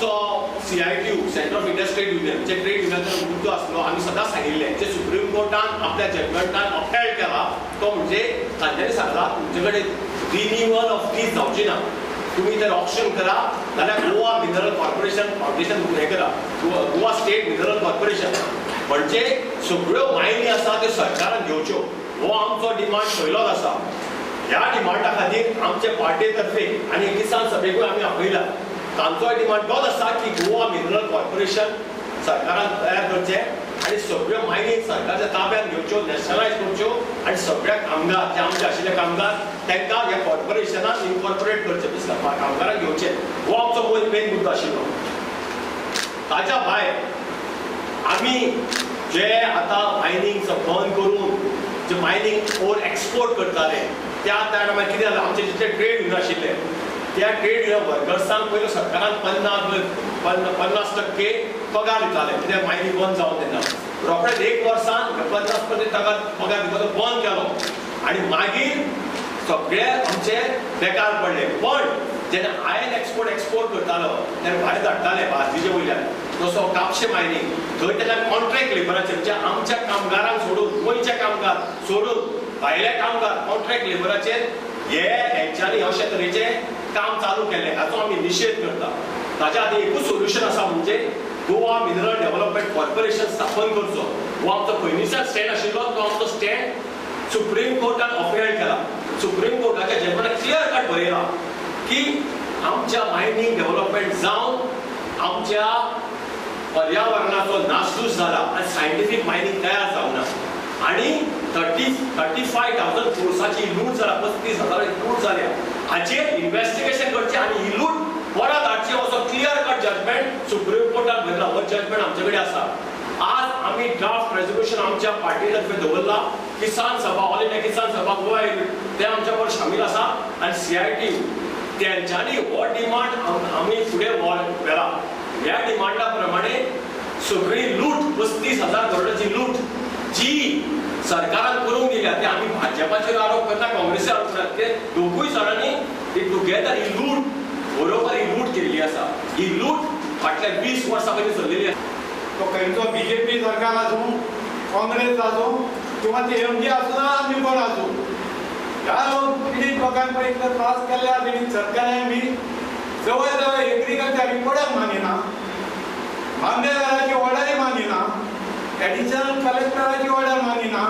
आमचो CITU centre of industry trade union जे trade युनियनाचो मुद्दो आसलो, आमी सदांच सांगिल्लें जे सुप्रीम कोर्टान आपल्या जजमेंटान अपहेल्ड केला तो म्हणजे तांच्यांनी सांगला तुमचे कडेन रिन्युअल ऑफ लीज जावची ना, तुम्ही तर ऑक्शन करा नाल्यार गोवा मिनरल कॉर्पोरेशन फावंडेशन हें करा, गोवा स्टेट मिनरल कॉर्पोरेशन, म्हणजे सगळ्यो मायनी आसा त्यो सरकारान घेवच्यो. हो आमचो डिमांड पयलोच आसा. ह्या डिमांडा खातीर आमचे पार्टे तर्फे आनी किसान सभेकूय आमी आपयला. तांचोय डिमांड तोच आसा की गोवा मिनरल कॉर्पोरेशन सरकारान तयार करचें आनी सगळ्यो मायनी सरकारच्या ताब्यात घेवच्यो, नॅशनलायज करच्यो आनी सगळ्या कामगार जे आमचे आशिल्ले कामगार तांकां ह्या कॉर्पोरेशनान इनकॉर्पोरेट करचे, कामगारांक घेवचे. हो आमचो मेन मुद्दो आशिल्लो. ताच्या भायर आमी जे आतां मायनींग बंद करून जे मायनींग ओर एक्सपोर्ट करताले त्या टायमार कितें जालें, आमचे जितले ट्रेड युनियन आशिल्ले त्या ट्रेड युनियन वर्कर्सांक पयलो सरकारान 50% पगार दिताले, कित्याक मायनींग बंद जावन तेन्ना रोखडेच एक वर्सान 50% पगार दिवपाचो बंद केलो आनी मागीर सगळे आमचे बेकार पडले. पण जेन्ना आयर्न एक्सपोर्ट करतालो तेन्ना भायर धाडटाले बाजरीचे वयल्यान जसो कापशे मायनींग थंय तेन्ना कॉन्ट्रॅक्ट लेबराचेर म्हणजे आमच्या कामगारांक सोडून गोंयचे कामगार सोडून भायले कामगार कॉन्ट्रॅक्ट लेबराचेर हे हेंच्यांनी अशे तरेचें काम चालू केलें, हाचो आमी निशेध करता. ताच्या खातीर एकूच सोल्युशन आसा म्हणजे गोवा मिनरल डेव्हलपमेंट कॉर्पोरेशन स्थापन करचो. हो आमचो पयलींच्यान स्टँड आशिल्लो, तो आमचो स्टँड सुप्रीम कोर्टान अपहेल्ड केला. सुप्रीम कोर्टाच्या जजमेंटान क्लियर कट बरयला की आमच्या मायनींग डेव्हलपमेंट जावन आमच्या पर्यावरणाचो नासधूस जाला आनी सायंटिफीक मायनींग तयार जावना आनी 35,000 क्रोर्साची लूट जाला, 35,000 लूट जाल्या, हाचेर इन्व्हेस्टिगेशन करचें आनी ही लूट परत हाडची असो क्लियर कट जजमेंट सुप्रीम कोर्टान बरयला. हो जजमेंट आमचे कडेन आसा. आज आमी ड्राफ्ट रेजोल्युशन आमच्या पार्टी तर्फे दवरला. किसान सभा, ऑल इंडिया किसान सभा गोवा ते आमच्या बरोबर शामील आसा आनी CITU तेंच्यांनी हो डिमांड आमी फुडें व्हेला. ह्या डिमांडा प्रमाणे सगळी लूट 35,000 करोडाची लूट जी सरकारान करूंक दिल्या ते आमी भाजपाचेर आरोप करना, काँग्रेसीचेर आरोप करना, ते दोगूय जाणांनी टुगेदर ही लूट बरोबर ही लूट केल्ली आसा. ही लूट फाटल्या 20 वर्सां पयलीं चल्लेली आसा. तो खंयचो बीजेपी सरकार आसूं, काँग्रेस आसूं किंवा ती एमजी आसूं ना आनी कोण आसूं, ह्या लोक पिडीत लोकांक पळय इतलो त्रास केल्ले आनी सरकारान बी जवळ जवळ एग्रीकल्चर रिपोर्टच मानिना, मामलेदाराची ऑर्डरय मानिना, एडिशनल कलेक्टराची ऑर्डर मानिना.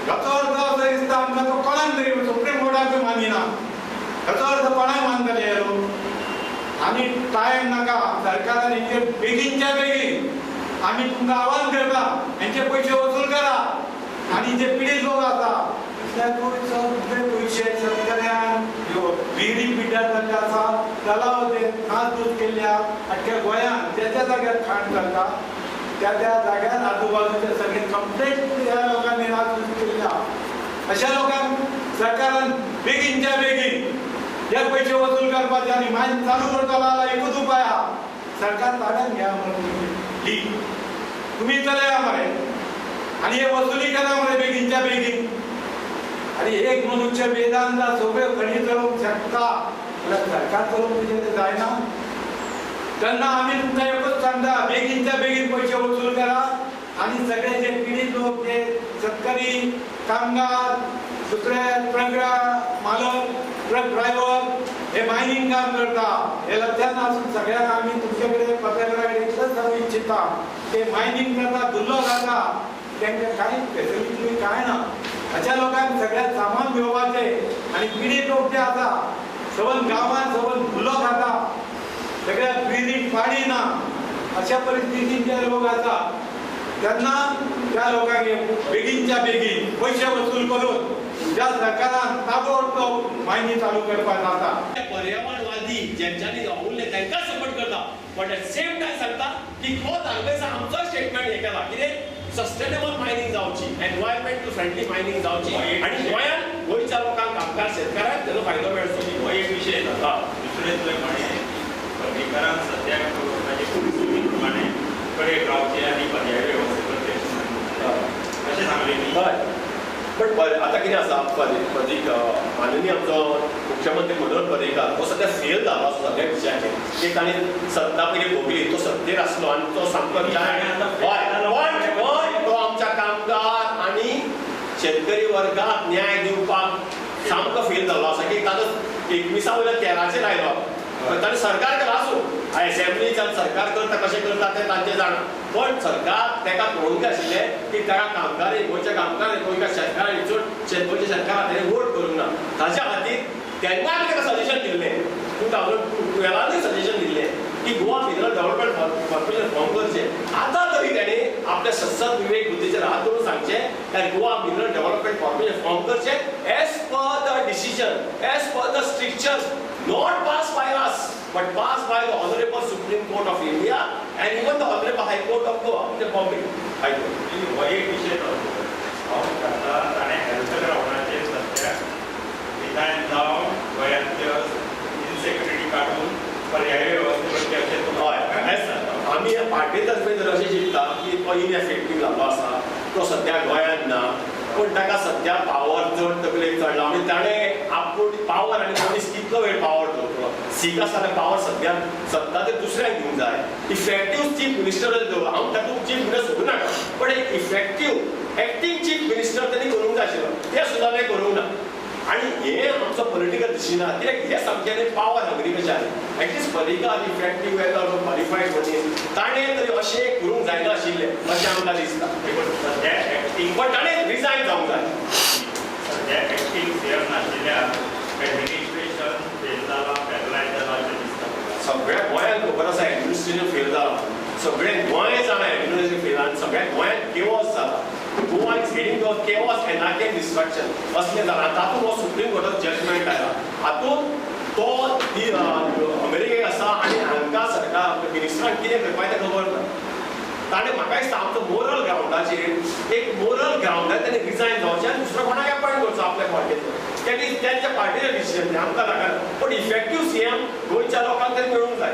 हाचो अर्थ असो दिसता आमकां तो कोणाक तरी सुप्रीम कोर्टाकूय मानिना. हाचो अर्थ कोणाक मानतले हे लोक? आनी टायम नाका, सरकारान हेंचेर बेगीनच्या बेगीन आमी तुमकां आव्हान करता, हेंचे पयशे वसूल करा आनी जे पिडीत लोक आसा तितल्याकूय सगळे पयशे शेतकऱ्यांक ह्यो विहिरी पिड्ड्यार जाल्ले आसा, तलाव ते नासधूस केल्ल्या आख्ख्या गोंयांत ज्या ज्या जाग्यार खाण चलता त्या त्या जाग्यार आजूबाजूचे सगळे कंप्लेट ह्या लोकांनी नासधूस केल्ल्या. अशा लोकांक सरकारान बेगीनच्या बेगीन हे पयशे वसूल करपाचे आनी मायन चालू करतलो जाल्यार एकूच उपाय आहा, सरकार ताब्यात घ्या मरे ली तुमी चलया मरे आनी हे वसुली करा मरे बेगीनच्या बेगीन. आनी एक मनुष्य वेदांता सगळ्यो खणी चलोवंक शकता जाल्यार सरकार चलोवंक तुजें जायना. तेन्ना आमी तुमकां एकूच सांगता, बेगीनच्या बेगीन पयशे वसूल करा आनी सगळे जे पिडीत लोक, जे शेतकरी, कामगार, दुसरे ट्रक मालक, ट्रक ड्रायव्हर हे मायनींग काम करता, हे लक्षात आसून सगळ्यांक आमी तुमचे कडेन पत्रकारा कडेन इतलेंच सांगू इच्छिता, ते मायनींग करता, धुल्लो खाता, तांकां कांय फेसिलिटी कांय ना. अशा लोकांक सगळ्यांत सामान घेवपाचें आनी पिडीत लोक जे आसा सबंद गांवांत सबंद धुल्लो खाता, सगळ्या विहिरीक पाणी ना, अशा परिस्थितीन जे लोक आसा त्यांना त्या लोकांक बेगीनच्या बेगीन पयशे वसूल करून त्या सरकारान ताबडतोब मायनी चालू करपाक जाता. पर्यावरणवादी ज्यांच्यानी वावुरले तांकां सपोर्ट करता, बट एट सेम टायम सांगता की खोत हांगा आमचो स्टेटमेंट हे केला कितें सस्टेनेबल मायनींग जावची, एनवायरमेंट फ्रेंडली मायनींग जावची आनी गोंयांत गोंयच्या लोकांक, कामगार, शेतकारांक तेजो फायदो मेळचो. हो एक विशय जाता. दुसरें तुवें म्हणलें पर्रीकरान सद्याक ताचे परिस्थिती प्रमाणे कडेक रावचें आनी पर्यायी वेवस्था करचें अशें सांगलें न्ही. हय. बट आतां कितें आसा, माननीय आमचो मुख्यमंत्री मनोहर पर्रीकार हो सद्या फेल जालो आसा सगळ्या विशयाचेर. की ताणें सत्ता पयलीं भोगली, तो सत्तेर आसलो आनी तो सामको हय, पण तो आमच्या कामगार आनी शेतकरी वर्गाक न्याय दिवपाक सामको फेल जाल्लो आसा. की ताजो 21 वयल्या 13चेर आयलो, ताणें सरकार केलां आसूं, एसेंब्ली सरकार करता कशें करता तें तांचें जाणा, पण सरकार ताका पळोवंक जाय आशिल्लें की ताका कामगार, गोंयच्या कामगार, गोंयच्या शेतकारांनी चड गोंयच्या शेतकारां ताणें वोट करूंक ना. ताच्या खातीर तेन्ना आमी ताका सजेशन दिल्लें, 2012 सजेशन दिल्लें की Goa mineral development corporation form करचें. आतां तरी ताणें आपल्या सत्सद विवेक बुद्धीचेर हात दवरून सांगचें आनी Goa mineral development corporation form करचें as per the decision, as per the strictures, not passed by us, but passed by the Honorable Supreme Court of India and even the Honorable High Court of Goa, the Bombay High Court. हो एक विशय जाता, ताणें health ग्रावंडाचेर सद्याक resign जावन गोंयांतल्यो इनसेक्युरिटी काडून पर्यायी वेवस्थे करची अशें. हय, आमी पार्टी तर्फे जर अशें चिंतता की तो इनएफेक्टीव जाल्लो आसा, तो सद्या गोंयांत ना, पूण ताका सद्या पावर चड तकलेक चडला आनी ताणें आपूण पावर आनी मनीस कितलो वेळ पावर दवरतलो. सीक आसा जाल्यार पावर सद्या सत्ता ते दुसऱ्यांक दिवंक जाय. इफेक्टीव चीफ मिनिस्टर दवर, हांव तातूंत चीफ मिनिस्टर सोदूं नाका, पण एक इफेक्टीव एक्टींग चीफ मिनिस्टर तांणी करूंक जाय आशिल्लो, तें सुद्दां ताणें करूंक ना. आनी हे आमचो पॉलिटिकल डिसिजन आहा, कित्याक हे सामकें न्ही पावर हंग्री कशें आसा. एटलिस्ट पर्रीकार इफेक्टीव येता क्वॉलिफायड मनीस, ताणें तरी अशें करूंक जायना आशिल्लें अशें आमकां दिसता. सद्या एक्टींग पण ताणें रिजायन जावंक जाय. सद्या एक्टींग सीएम नाशिल्ल्यान एडमिनिस्ट्रेशन फेल जालां, पॅरलायज जालां अशें दिसता. सगळ्या गोंयांत खबर आसा एडमिनिस्ट्रेशन फेल जालां, सगळ्या गोंय जाणा एडमिनिस्ट्रेशन फेल आनी सगळ्या गोंयांत केवॉस जाला. Goa is heading to chaos, anarchy and destruction असलें जालां. तातूंत हो सुप्रीम कोर्टाचो जजमेंट आयला, हातूंत तो अमेरिकेक आसा आनी हांकां सरकार मिनिस्टरांक कितें करपाचें तें खबर ना. ताणें म्हाका दिसता आमचो मोरल ग्रावंडाचेर एक मोरल ग्रावंडार ताणें रिजायन जावचें आनी दुसरो कोणाक अपॉयंट करचो आपल्या पार्टीचो. तेणी तेंच्या पार्टीचें डिसिजन, आमकां नाका, पण इफेक्टीव सीएम गोंयच्या लोकांक तरी मेळूंक जाय.